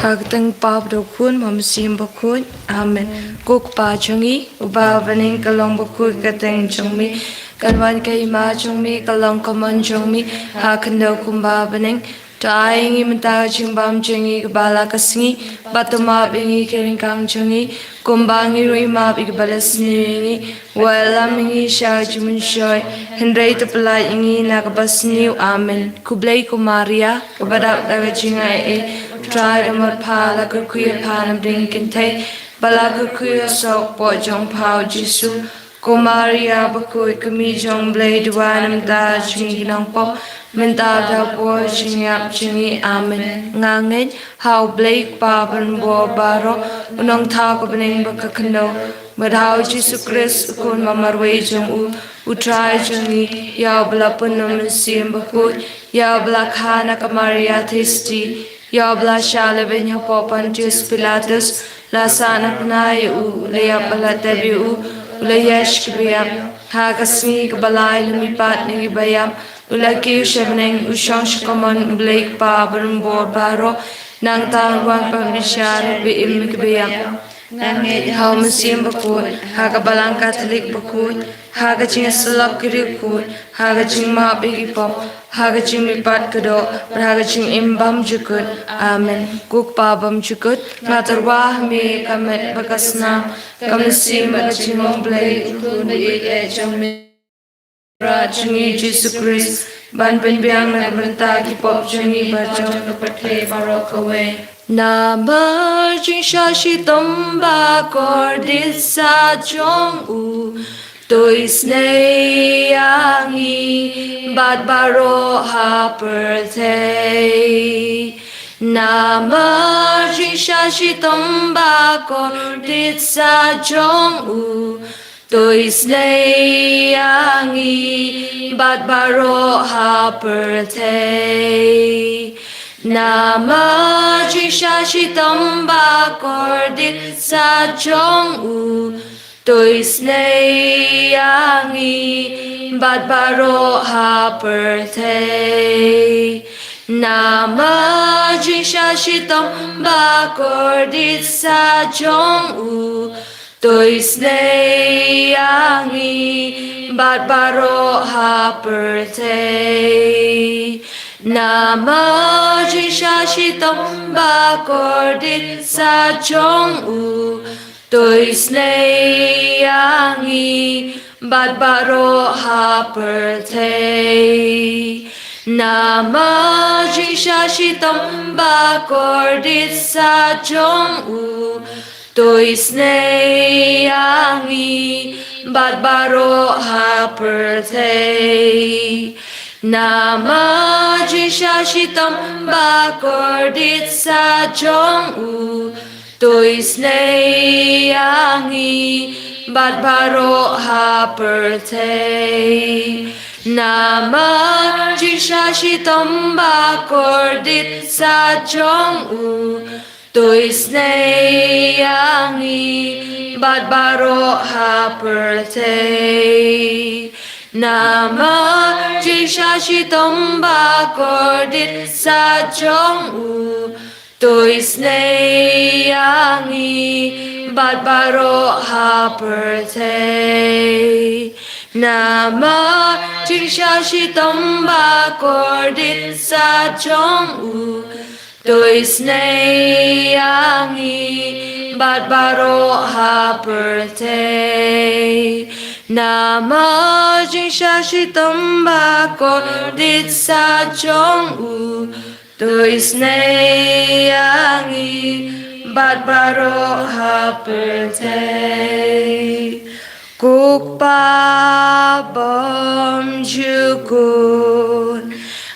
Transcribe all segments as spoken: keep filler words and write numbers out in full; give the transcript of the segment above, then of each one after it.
Ka kyrteng Kpa bad u Khun bad u Mynsiem Bakhuid. Amen. Ko Kpa jong ngi uba ha bneng, ka long bakhuid ka kyrteng jong me. Kan wan ka hima jong me, ka long ka mon jong me ha khyndew kumba ha bneng. To ai ïa ngi mynta ka jingbam jong ngi kaba la ka sngi, bad to map ïa ngi ki ryngkang jong ngi kumba ngi ruh ngi map ïa kiba la sniew ïa ngi. Wat lam ïa ngi sha ka jingmynshoi, hynrei to pyllait ïa ngi na kaba sniew. Amen. Khublei ko Maria, kaba dap da ka jingaiei, U Trai u don bad pha. La kyrkhu ïa pha na pdeng ki kynthei, bad la kyrkhu ïa u soh kpoh jong pha u Jisu. Ko Maria bakhuid, ka Kmie jong u Blei, duwai namar jong ngi ki nongpop, mynta bad ha ka por jingïap jong ngi. Amen. Nga ngeit ha u Blei Kpa Barabor baroh, u Nongthaw ka bneng bad ka khyndew, bad ha u Jisu Khrist u Khun ba marwei jong u, U Trai jong ngi, ïa uba la pun da u Mynsiem Bakhuid, ïa uba la kha na ka Maria Theisotti, ïa uba la shah lehbeiñ hapoh Pontius Pilatus, la sahnarphna ïa u, la ïap bad la tep ïa u, u la ïaid sha ki baïap. Ha ka sngi kaba lai u la mihpat na ki baïap, u la kiew sha bneng, u shong sha ka mon u Blei Kpa Barabor baroh. Nangta un wan ban bishar ïa kiba im bad kiba ïap. Nga ngeit ha u Mynsiem Bakhuid, ha ka Balang Katholik bakhuid, ha ka jingïasyllok ki riewkhuid, ha ka jingmap ïa ki pop, ha ka jingmihpat ka doh, bad ha ka jingim bymjukut. Amen. Ko Kpa bymjukut, nga tyrwa ha me ka met bad ka snam, ka mynsiem bad ka jinglong Blei u Khun baieit jong me, Trai jong ngi Jisu Khrist, ban pynbiang na ka bynta ki pop jong ngi bad jong ka pyrthei baroh kawei. Namar jingshah shitom bakordit sah jong u, to isynei ïa ngi bad baroh ha pyrthei. Namar jingshah shitom bakordit sah jong u, to isynei ïa ngi bad baroh ha pyrthei. Namar jingshah shitom bakordit sah jong u, to isynei ïa ngi bad baroh ha pyrthei. Namar jingshah shitom bakordit sah jong u, to isynei ïa ngi bad baroh ha pyrthei. Namar jingshah shitom bakordit sah jong u, to isynei ïa ngi bad baroh ha pyrthei. Namar jingshah shitom bakordit sah jong u, to isynei ïa ngi bad baroh ha pyrthei. Namar jingshah shitom bakordit sah jong u, to isynei ïa ngi bad baroh ha pyrthei. Namar jingshah shitom bakordit sah jong u, to isynei ïa ngi bad baroh ha pyrthei. Namar jingshah shitom bakordit sah jong u, to isynei ïa ngi bad baroh ha pyrthei. Namar jingshah shitom bakordit sah jong u, to isynei ïa ngi bad baroh ha pyrthei. Namar jingshah shitom bakordit sah jong u, to isynei ïa ngi bad baroh ha pyrthei. Ko Kpa bymjukut,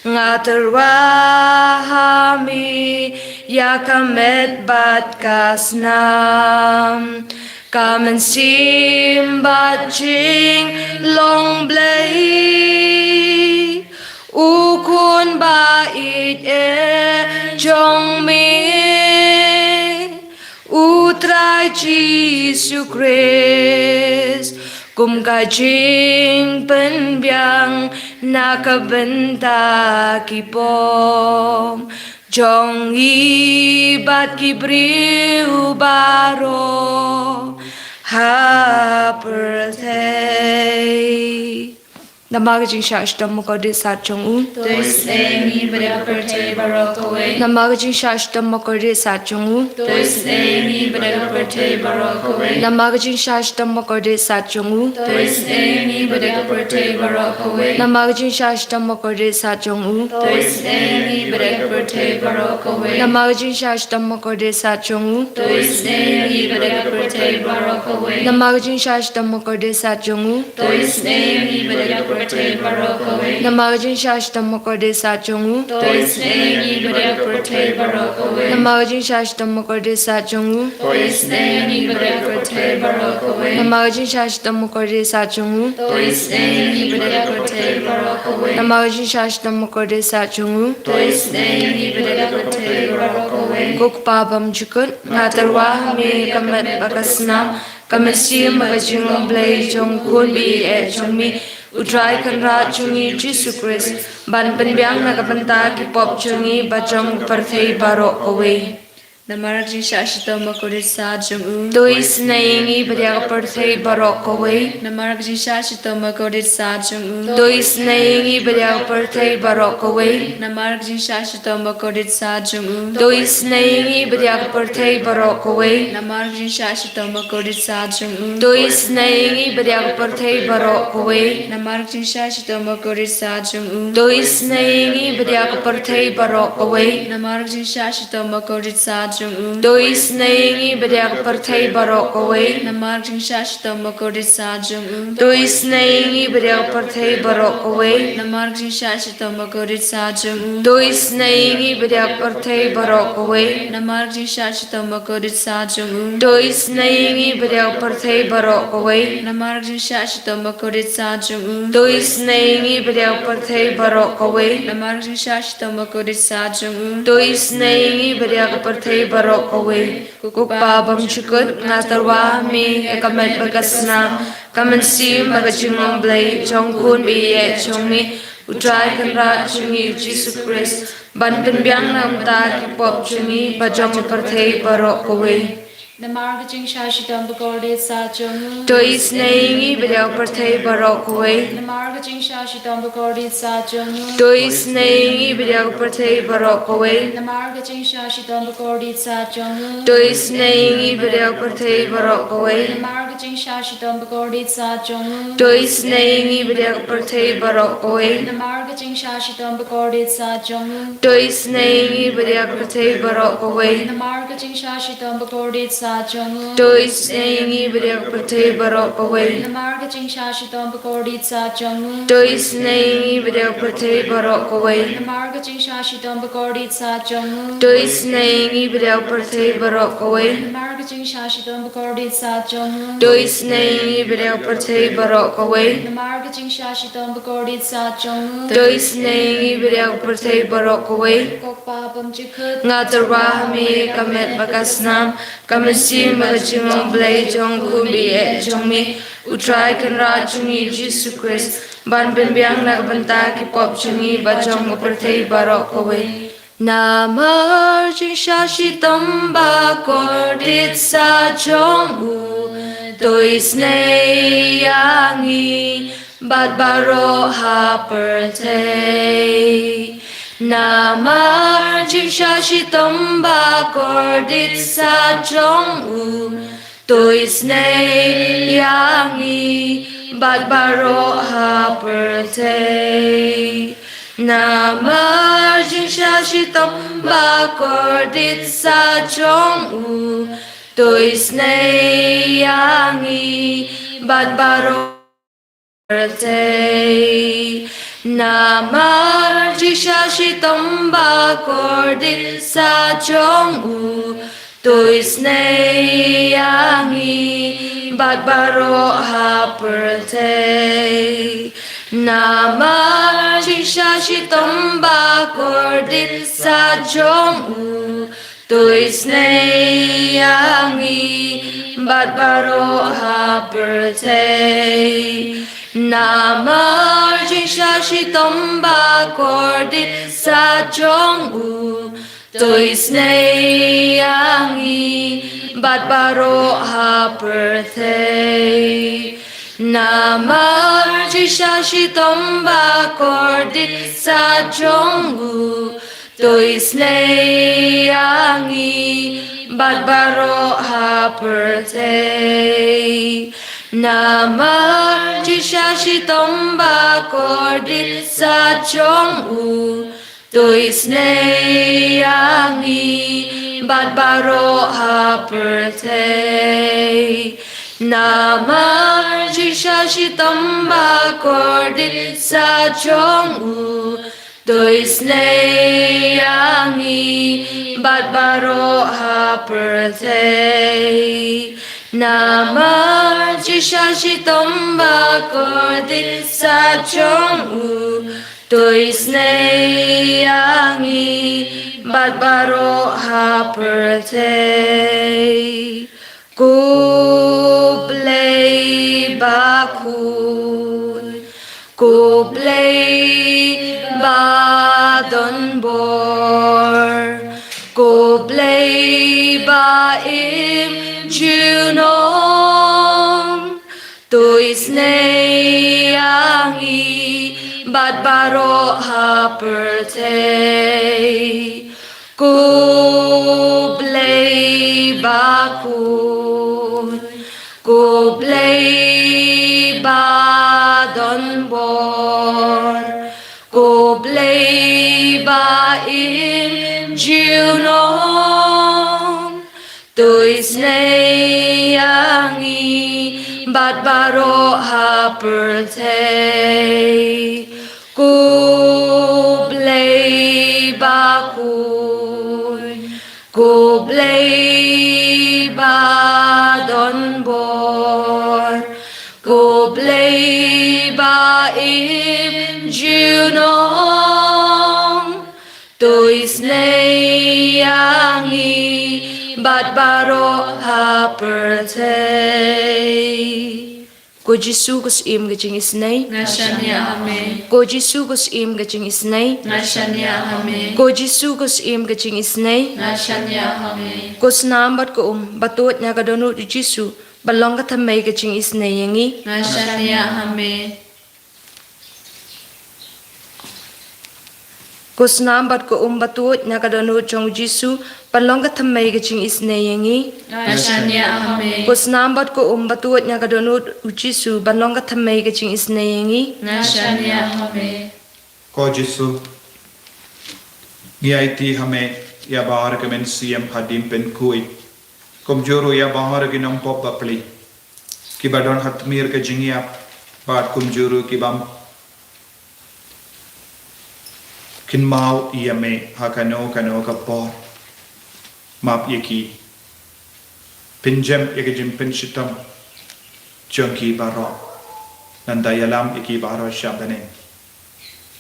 nga tyrwa ha me ïa ka met bad ka snam, ka mynsiem bad jinglong Blei, u Khun baieit jong me, U Trai Jisu Khrist, kum ka jingpynbiang na ka bynta ki pop. jong ngi bad ki briew baroh ha pyrthei. Namar ka jingshah shitom bakordit sat jong u, to isynei ïa ngi bad ïa ka pyrthei baroh kawei. Namar ka jingshah shitom bakordit sat jong u, to isynei ïa ngi bad ïa ka pyrthei baroh kawei. Namar ka jingshah shitom bakordit sat jong u, to isynei ïa ngi bad ïa ka pyrthei baroh kawei. Namar ka jingshah shitom bakordit sat jong u, to isynei ïa ngi bad ïa ka pyrthei baroh kawei. Namar ka jingshah shitom bakordit sat jong u, to isynei ïa ngi bad ïa ka pyrthei baroh kawei. Namar ka jingshah shitom bakordit sat jong u, to isynei ïa ngi bad ïa ka pyrthei baroh kawei. Namar ka jingshah shitom bakordit sat jong u, to isynei ïa ngi bad ïa ka pyrthei baroh kawei. Namar ka jingshah shitom bakordit sat jong u, to isynei ïa ngi bad ïa ka pyrthei baroh kawei. Namar ka jingshah shitom bakordit sat jong u, to isynei ïa ngi bad ïa ka pyrthei baroh kawei. Namar ka jingshah shitom bakordit sat jong u, to isynei ïa ngi bad ïa ka pyrthei baroh kawei. Ko Kpa bymjukut, nga tyrwa ha me ka met bad ka snam, ka mynsiem bad ka jinglong Blei jong u Khun baieit jong me, U Trai Kynrad jong ngi Jisu Khrist, ban pynbiang na ka bynta ki pop jong ngi bad jong ka pyrthei baroh kawei. Namar ka jingshah shitom bakordit sat jong u, to isynei ïa ngi bad ïa ka pyrthei baroh kawei. Namar ka jingshah shitom bakordit sat jong u, to isynei ïa ngi bad ïa ka pyrthei baroh kawei. Namar ka jingshah shitom bakordit sat jong u, to isynei ïa ngi bad ïa ka pyrthei baroh kawei. Namar ka jingshah shitom bakordit sat jong u, to isynei ïa ngi bad ïa ka pyrthei baroh kawei. Namar ka jingshah shitom bakordit sat jong u, to isynei ïa ngi bad ïa ka pyrthei baroh kawei. Namar ka jingshah shitom bakordit sat jong u, to isynei ïa ngi bad ïa ka pyrthei baroh kawei. Namar ka jingshah shitom bakordit sat jong u, to isynei ïa ngi bad ïa ka pyrthei baroh kawei. Namar ka jingshah shitom bakordit sat jong u, to isynei ïa ngi bad ïa ka pyrthei baroh kawei. Namar ka jingshah shitom bakordit sat jong u, to isynei ïa ngi bad ïa ka pyrthei baroh kawei. Namar ka jingshah shitom bakordit sat jong u, to isynei ïa ngi bad ïa ka pyrthei baroh kawei. Namar ka jingshah shitom bakordit sat jong u, to isynei ïa ngi bad ïa ka pyrthei baroh kawei. Ko Kpa bymjukut, nga tyrwa ha me ïa ka met bad ka snam, ka mynsiem bad ka jinglong Blei jong u Khun baieit jong me, U Trai Kynrad jong ngi Jisu Khrist, ban pynbiang na ka bynta ki pop jong ngi bad jong ka pyrthei baroh kawei. Namar ka jingshah shitom bakordit sat jong u, to isynei ïa ngi bad ïa ka pyrthei baroh kawei. Namar ka jingshah shitom bakordit sat jong u, to isynei ïa ngi bad ïa ka pyrthei baroh kawei. Namar ka jingshah shitom bakordit sat jong u, to isynei ïa ngi bad ïa ka pyrthei baroh kawei. Namar ka jingshah shitom bakordit sat jong u, to isynei ïa ngi bad ïa ka pyrthei baroh kawei. Namar ka jingshah shitom bakordit sat jong u, to isynei ïa ngi bad ïa ka pyrthei baroh kawei. Namar ka jingshah shitom bakordit sat jong u, to isynei ïa ngi bad ïa ka pyrthei baroh kawei. Namar ka jingshah shitom bakordit sat jong u, to isynei ïa ngi bad ïa ka pyrthei baroh kawei. Namar ka jingshah shitom bakordit sat jong u, to isynei ïa ngi bad ïa ka pyrthei baroh kawei. Namar ka jingshah shitom bakordit sat jong u, to isynei ïa ngi bad ïa ka pyrthei baroh kawei. Namar ka jingshah shitom bakordit sat jong u, to isynei ïa ngi bad ïa ka pyrthei baroh kawei. Ko Kpa bymjukut, nga tyrwa ha me ïa ka met bad ka snam, ka mynsiem bad ka jinglong Blei jong u Khun baieit jong me, U Trai Kynrad jong ngi Jisu Khrist, ban pynbiang na ka bynta ki pop jong ngi bad jong ka pyrthei baroh kawei. Namar jingshah shitom bakordit sat jong u, to isynei ïa ngi bad baroh ha pyrthei. Namar jingshah shitom bakordit sat jong u, to isynei ïa ngi bad baroh ha pyrthei. Namar jingshah shitom bakordit sat jong u, to isynei ïa ngi bad baroh pyrthei. Namar jingshah shitom bakordit sat jong u, to isynei ïa ngi bad baroh ha pyrthei. Namar jingshah shitom bakordit sat jong u, to isynei ïa ngi bad baroh ha pyrthei. Namar jingshah shitom bakordit sat jong u, To isynei ïa ngi bad baroh ha pyrthei. Namar jingshah shitom ba kordit sat jong u. To isynei ïa ngi bad baroh ha pyrthei. Namar jingshah shitom ba kordit sat jong u. To isynei ïa ngi bad baroh ha pyrthei. Namar jingshah shitom ba kordit sat jong u. To isynei ïa ngi bad baroh ha pyrthei. Namar jingshah shitom ba kordit sat jong u. To isynei ïa ngi bad baroh ha pyrthei. Ko Blei bakhun, ko Blei ba don bor, ko Blei ba im junom. To isynei ïa ngi bad baroh ha pyrthei. Ko Blei bakhun, ko Blei ba don bor, ko Blei ba im junom. To isynei ïa ngi bad baroh ha pyrthei. Ko Blei bakhun, ko Blei ba don bor, ko Blei ba im junom. To isynei ïa ngi bad baroh ha pyrthei. Ko Jisu ko Syiem ka jingisynei. Nga shaniah ha me. Ko Jisu ko Syiem ka jingisynei. Nga shaniah ha me. Ko Jisu ko Syiem ka jingisynei. Nga shaniah ha me. Ko snam bad ko um ba tuid na ka dohnud u Jisu, ba long ka thymmei ka jingisynei ïa ngi. Nga shaniah ha me. Ko snam bad ko um ba tuid na ka dohnud jong u Jisu, ba long ka thymmei ka jingisynei ïa ngi. Nga shaniah ha me. Ko snam bad ko um ba tuid na ka dohnud u Jisu, ba long ka thymmei ka jingisynei ïa ngi. Nga shaniah ha me. Ko Jisu, ngi aiti ha me ïa baroh ki mynsiem hadien pynkuid. Kumjuh ruh ïa baroh ki nongpop bapli, kiba don ha tmier ka jingïap, bad kumjuh ruh ki bym kynmaw ïa me ha kano kano ka por. Map ïa ki. Pynjem ïa ka jingpynshitom jong ki baroh. Nangta ïalam ïa ki baroh sha bneng.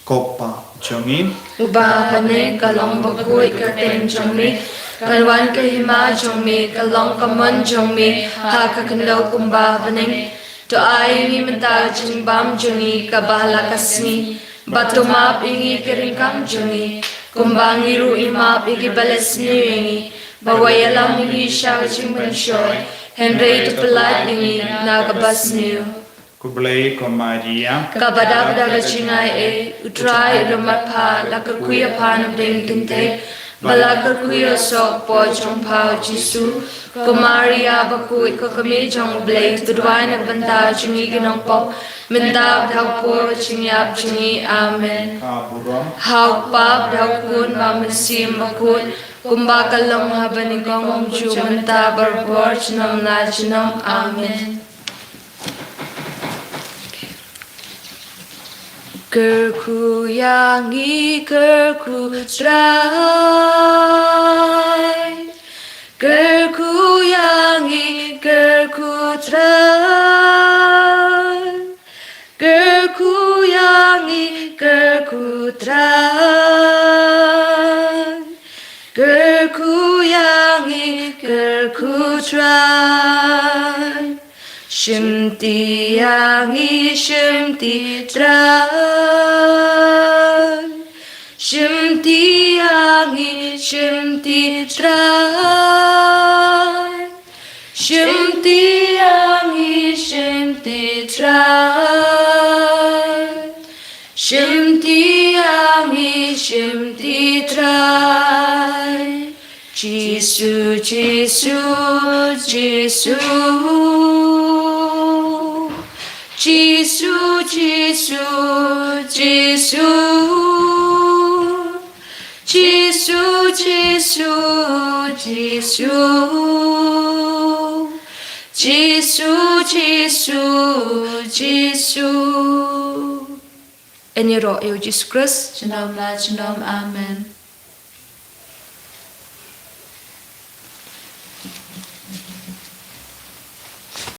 Ko Pa jong ngi uba ha bneng, ka long bakhuid ka kyrteng jong me, kan wan ka hima jong me, kan long ka mon jong me ha ka khyndew kumba ha bneng. To ai ïa ngi mynta ka jingbam jong ngi kaba ha la ka sngi, bad to map ïa ngi ki ryngkang jong ngi, kumba ngi ruh ngi map ïa kiba leh sniew ïa ngi, bad wat ïalam ïa ngi sha ka jingpynshoi, hynrei to pyllait ïa ngi na kaba sniew. Khublei ko Maria, kaba dap da ka jingai ei, U Trai u don bad pha, la kyrkhu ïa pha na pdeng ki kynthei, bad la kyrkhu ïa u soh ka por jong pha u Jisu. Ko Maria bakhuid, ko kmie jong U Blei, to duwai na ka bynta jong ngi ki nongpop, mynta bad ha ka por ka jingïap jong ngi. Amen. Ka burom ha U Kpa bad ha U Khun bad ha U Mynsiem Bakhuid, kumba ka long ha banyngkong, kumjuh mynta, barabor, junom la junom. Amen. Kyrkhu ïa ngi, kyrkhu Trai. Kyrkhu ïa ngi, kyrkhu Trai. Kyrkhu ïa ngi, kyrkhu Trai. Kyrkhu ïa ngi, kyrkhu Trai. Shimti ïa ngi, shimti Trai. Shimti ïa ngi, shimti Trai. Shimti ïa ngi, shimti Trai. Shimti ïa ngi, shimti Trai. Jisu, Jisu, Jisu. Jisu, Jisu, Jisu. Jisu, Jisu, Jisu. Jisu, Jisu, Jisu. Yn ïaroh ïa u Jisu Khrist junom la junom. Amen.